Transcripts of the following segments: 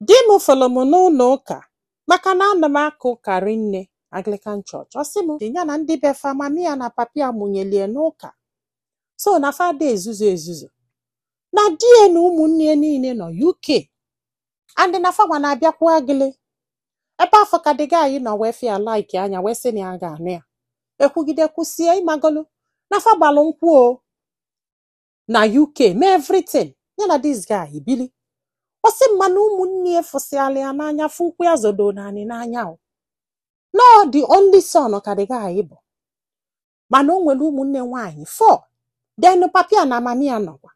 Di m fụlụ m n'ụlọ ụka maka na ana m aka ụka rinne, Anglican Church. Ọ sị m ya na ndị be fa, mami ya na papi ya mụnyelie n'ụka, so na fada ezuzu ezuzu na di ya na ụmụnne ya niile nọ UK and na fanwa na-abịakwu agịlị ebe afọ ka dị anyị nọ wee fịa like anya wee sị na ya ga-anụ ya. Ekwugide kwụsie, ịmagolu na fa gbalụ nkwụ o na UK, mee everything, ya na this guy bili. Ọ sị mma na ụmụnne ya fụsịala ya n'anya, fụ ụkwụ ya zodo naanị n'anya o no, the only son ka the guy bụ, mana o nwere ụmụnne nwaanyị four. Then papi ya na mami ya nọkwa.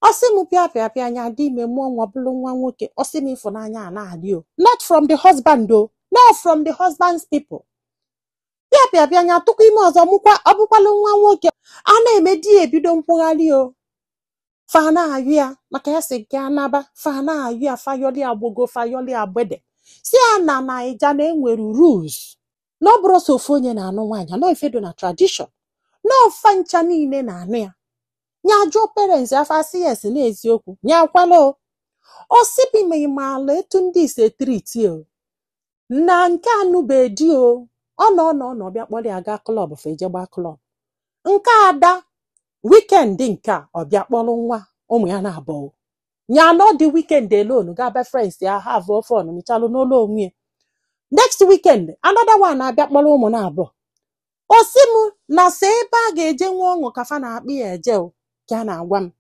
Ọ sị m pịa pịa pịa anya dị ime, mụọ nwa, bụrụ nwa nwoke. Ọ sị m ịfụnanya a na-adị o, not from the husband o, not from the husband's people. Pịa pịa pịa anya tụkwa ime ọzọ, mụkwa, ọ bụkwalụ nwa nwoke. A na-eme, di ya ebido nkwụgharị o, fa na-ayụ ya maka ya sị gị anaba. Fa na-ayụ ya, fayọli agbogo, fayọli agbede, si ya na Naija na enwere rules, na ọ bụrụ sọ ofu onye na-anụ nwaanyị, nọ ifedo na tradition na ọfa ncha niile na-anụ ya. Nya jụọ parents afa, asị yes, n'eziokwu nya akwala o. Ọ sịbi ma ịmaala etu ndị ise treat o na nke anụbe di o. Ọ nọ ọ nọ ọ nọ bịa kpọrọ ya gaa club, fa eje gbaa club nke ada weekend nke a, ọ bịa kpọrọ nwa ụmụ ya na-abụọ nya nọ dị weekend alone, gaa be friends ya, have fun, michalụ n'ụlọ onwe ya. Next weekend, another one na-abịa kpọrọ ụmụ na abụọ. O si m na sọ ebe a ga-eje nwe ọṅụ ka fa na-akpị ya eje o, ka a na-agwa m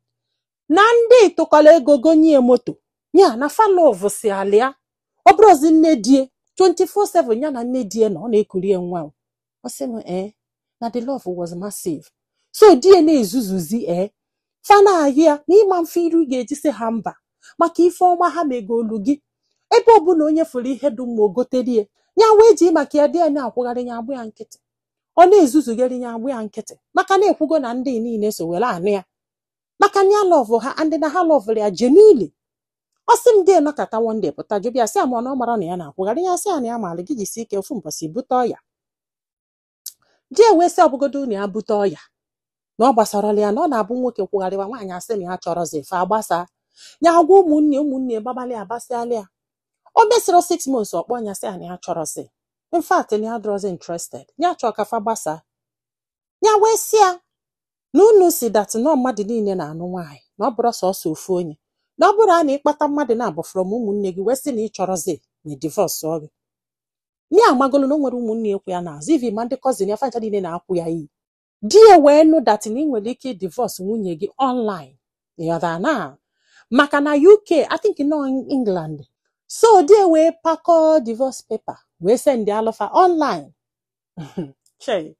na ndị tụkọrọ ego gonye moto ya na fa love si alịa. Ọ bụrụzi nne die 24/7, ya na nne die na ọ na-ekurie nwa o. Ọ sị m ee, na the love was massive, so di ya na-ezuzuzi ee, fa na-ayụ ya na ịma mfe iru ga-eji sị ha mba maka ife ọma ha megolu gị. Ebe ọbụla onye fụrụ ihe dị mma ogoterie ya, wee ji maka ya di ya na-akwụgharị ya, agbụ ya nkịtị, ọ na-ezuzugharị ya, agbụ ya nkịtị, maka na ekwugo na ndị niile so were anụ ya maka na ya love ha and na ha loverụ ya genuinely. Ọ sị m dị nọkata one day pụta jụbịa, sị ama na ọ mara na ya na-akwụgharị ya, sị ya na ya maara gị jisi ike ofu mbọsị bute ọya. Di ewee sị ọbụgodo na ya bute ọya na ọ gbasarala ya, na ọ na-abụ nwoke kwụgharịwa nwaanyị, asị na ya chọrọzi ife agbasa ya, agwa ụmụnne ụmụnne gbabalị agbasịala ya. O mesịrị 6 months, ọkpọ ya, sị ya na ya chọrọzi, in fact na ya dịrọzi interested, ya chọọ ka fa gbasa ya. Wee sị ya na unu si that nọ mmadụ niile na-anụ nwaanyị, na ọ bụrụ sọsọ ofu onye, na ọ bụrụ a na ịkpata mmadụ na-abụ from ụmụnne gị wee sị na ị chọrọzi na divorce gị, ya amagolo na o nwere ụmụnne ekwu ya n'azụ ivi, ma ndị cousin ya fancha niile na-akwụ ya iyi. Di ya wee nụ that na ị nwere ike divorce nwunye gị online, ịghọtara na maka na UK, I think nọ England. So di ya wee pakọọ divorce paper wee send alụfa online. Chei.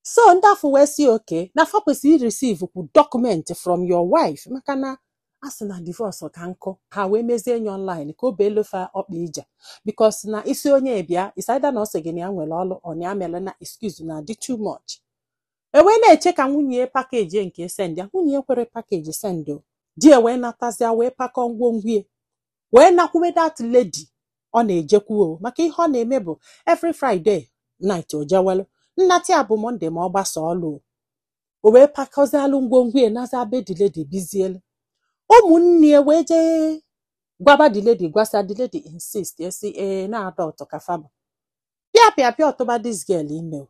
So ndị afọ wee sị oke na fa kwesịrị receive kwu document from your wife, maka na a sị na divorce ka nkụ. Ha wee mezie enyi online ka o beelufa ọkpa ije, because na isi onye bịa is either na ọ sị gị na ya nwere ọlụ, ọ na ya mere na excuse na dị too much. E wee na-eche ka nwunye package nke send ya, nwunye ya kwere package send o. Di ya wee natazịa, wee pakọ ngwongwo ya, wee nakwuwe that lady ọ na-ejekwu o, maka ihe ọ na-eme bụ every Friday night o jewelu nnata ya bụ Monday ma ọ gbasa ọlụ o. O wee pakọzialụ ngwongwo ya naza be the lady bizielu. Ụmụnne ya wee jee gwaba the lady, gwasa the lady, insist esi ee na adult ka fa bụ. Pịa pịa pịa, ọtụba this girl ime o.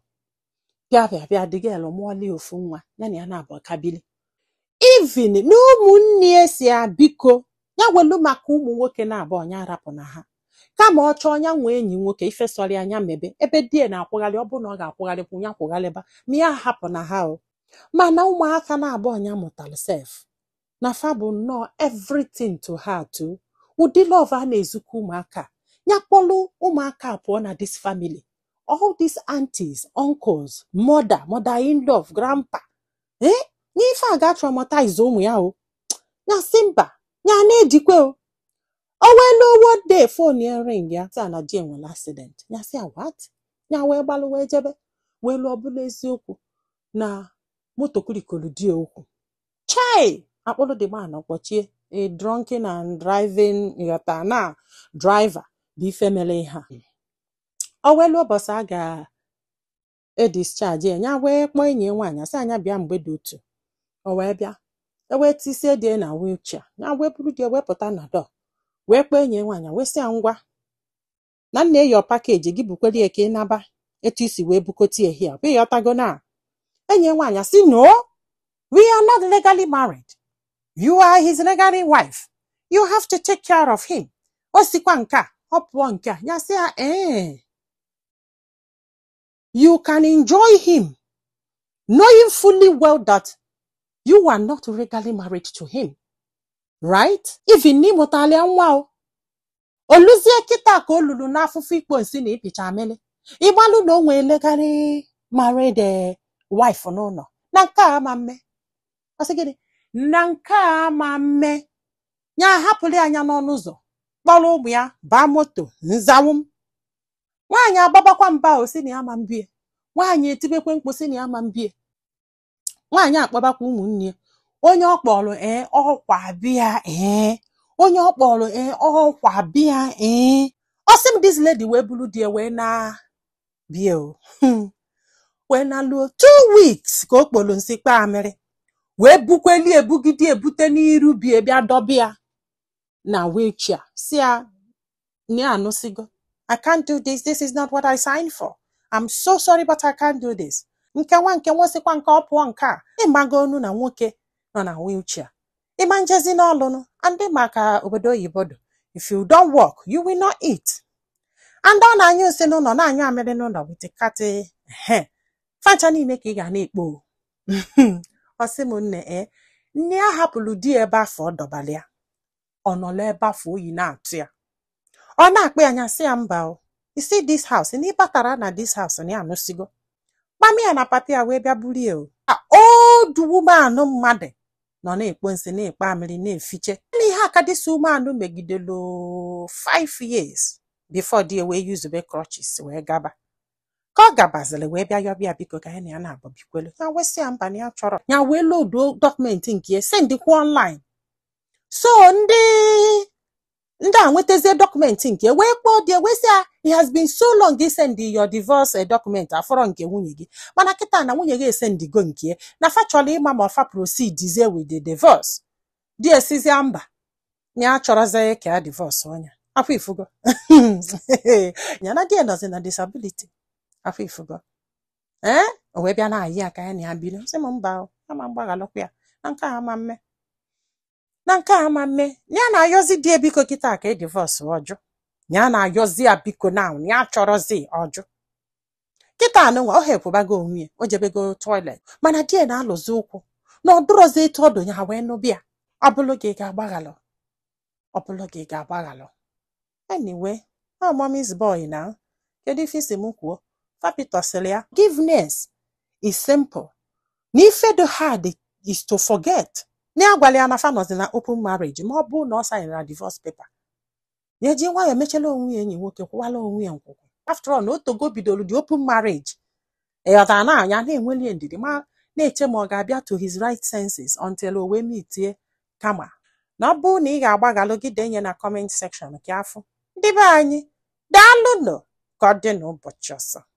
Pịa pịa pịa, the girl mụọla ya ofu nwa, ya na ya na-abụ kabili. Even na ụmụnne ya si ya biko ya welu maka ụmụ nwoke na-abụ ọnya arapụ na ha, kama ọ chọọ ya nwee enyi nwoke, ife sọrọ ya anya mebe. Ebe di ya na-akwụgharị, ọ bụrụ na ọ ga-akwụgharịkwu ya kwụgharịba ma ya hapụ na ha o. Mana ụmụaka na-abụ ọnya mụtara sef na fa bụ nnọọ everything to her too. Ụdị love a na-ezukọ ụmụaka ya, kpọlụ ụmụaka pụọ na this family, all these aunties, uncles, mother, mother in law, grandpa, eh, n'ife a ga-traumatize ụmụ ya o. Ya sị mba, ya na-ejikwe o. O wee luo one day, phone ya ring, ya sị na di enwere accident. Ya sị ya what? Ya wee gbalụ wee jebe, wee lụọ, bụrụ eziokwu na moto kurikoro di ya ụkwụ. Chai, akpụrụ the man kpọchie, a drunken and driving, ịghọta na driver bụ ife mere ihe a. O wee lụọ ụbọchị a ga-edischarge ya, ya wee kpọọ enyi ya nwaanyị, sị anya bịa mgbe dị otu. O wee bịa, e wee tisie die na wheelchair, ya wee buru die wee pụta na door. Wee kpọọ enyi ya nwaanyị, wee sị ya, ngwa, na nna eyo package gị, bukwere ya ka ị naba etu isi wee bukote ya hia bụ. Ịghọtago? Na enyi ya nwaanyị sị, "No, we are not legally married. You are his legally wife. You have to take care of him." O sikwa nke a, ọ pụọ nke a. Ya sị ya, "Ee, you can enjoy him knowing fully well that you are not legally married to him, right? Even n'ịmụtala ya nwa o oluzie kịta ka o lulu n'afụfụ ikpo nsị na ịpịcha amịlị, ịgbalụ na o nwee legally married wife n'ụlọ, na nke a ama mme." Ọ sị gịnị? Na nke a ama mme. Ya ahapụrụ ya anya n'ọnụ ụzọ, kpọrọ ụmụ ya baa moto nzawụ m. Nwaanyị agbabakwa mba, o si na ya ma mbie. Nwaanyị etibekwe mkpu si na ya ma mbie. Nwaanyị akpọbakwa ụmụnne ya. Onye ọ kpọrọ, ee, ọkwa bịa, ee, onye ọ kpọrọ, ee, ọkwa bịa, ee. Ọ sị m, this lady wee buru di ya wee na bie o, wee na luo 2 weeks ka o kpolu nsị kpaa amịrị, wee bukweli ebugide ebute n'iru bie, bịa dọbịa na wheelchair, si ya na ya anụsigo. "I can't do this. This is not what I signed for. I'm so sorry, but I can't do this." Nke nwa nke nwosikwa nke ọ pụọ nke a, ịmago onu na nwoke nọ na wheelchair, ịma njezi n'ọlụnụ ndị maka obodo oyibo do. If you don't work, you will not eat. And ọ na-anyụ nsị n'ụlọ, na-anyụ amịrị n'ụlọ with katị he fancha niile ka ị ga na-ekpo o. Ọ sị m, nne, e nne ya hapụrụ di ya ebe afọ ọ dọbara ya, ọ nọrọ ebe afọ oyi na-atụ ya. Ọ na-akpọ ya anya, sị ya mba o. "You see this house, na ịbatara na this house na ya anụsigo." Mami ya na papi ya wee bịa buru ya o. Old woman mmadụ nọ na-ekpo nsị, na-ekpo amịrị, na-efiche na ihe aka. This woman megidelu 5 years before di ya wee yuzube crutches wee gaba. Ka ọ gabaziri, wee bịa yọbịa, biko, ka ya na ya na-abụ bikwelu. Ya wee sị ya mba, na ya chọrọ. Ya wee loduo document nke ya, sendịkwa online. So ndị a nwetazie document nke ya, wee kpọọ di ya, wee sị ya, "It has been so long gị send your divorce document, afọrọ nke nwunye gị, mana kịta na nwunye gị esendigo nke ya, na fa chọrọ ịma ma ọfa proceed with the divorce." Di esizia mba, ya achọrọzie ka ya divorce ọnya afọ. Ifugo ya na di ya nọzi na disability afọ. Ifugo? Ee, o wee bịa na-ayị ya ka ya na ya biri. Sị m mba o, ama mgbaghalụkwa ya na nke a ama mme, na nke a ama mme. Ya na-ayọzi di ya, biko, kịta ka e divorce. Ọjụ. Ya na-ayọzi ya, biko, na ya chọrọzi. Ọjụ. Kịta anụnwa o hepụbago onwe ya, o jebego toilet, mana di ya na-alụzi ụkwụ na ọ dụrọzi etu ọdụ ya wee nụbịa. Ọ bụlụ gị ga-agbaghalụ, ọ bụlụ gị ga-agbaghalụ. Anyway, ọ mommy's boy na kedu ife isi m kwuo? Fapito sịrị ya forgiveness is simple, na ife dị hard is to forget. Na ya gwara ya na fa nọzi na open marriage, ma ọ bụ na ọ signere na divorce paper, ya eji nwayọọ mechela onwe ya enyi nwoke, kwụwala onwe ya nkwụkwụ. After all, na otogo bidoro the open marriage, ịghọtara? Na anya na-enweli ndidi ma na-eche ma ọ ga-abịa to his right senses until o wee mitie. Kama na ọ bụrụ na ị ga-agbaghalụ gị, denye na comment section ka afụ. Ndị be anyị, daalụnụ. Ka ọ dị n'ụbọchị ọzọ.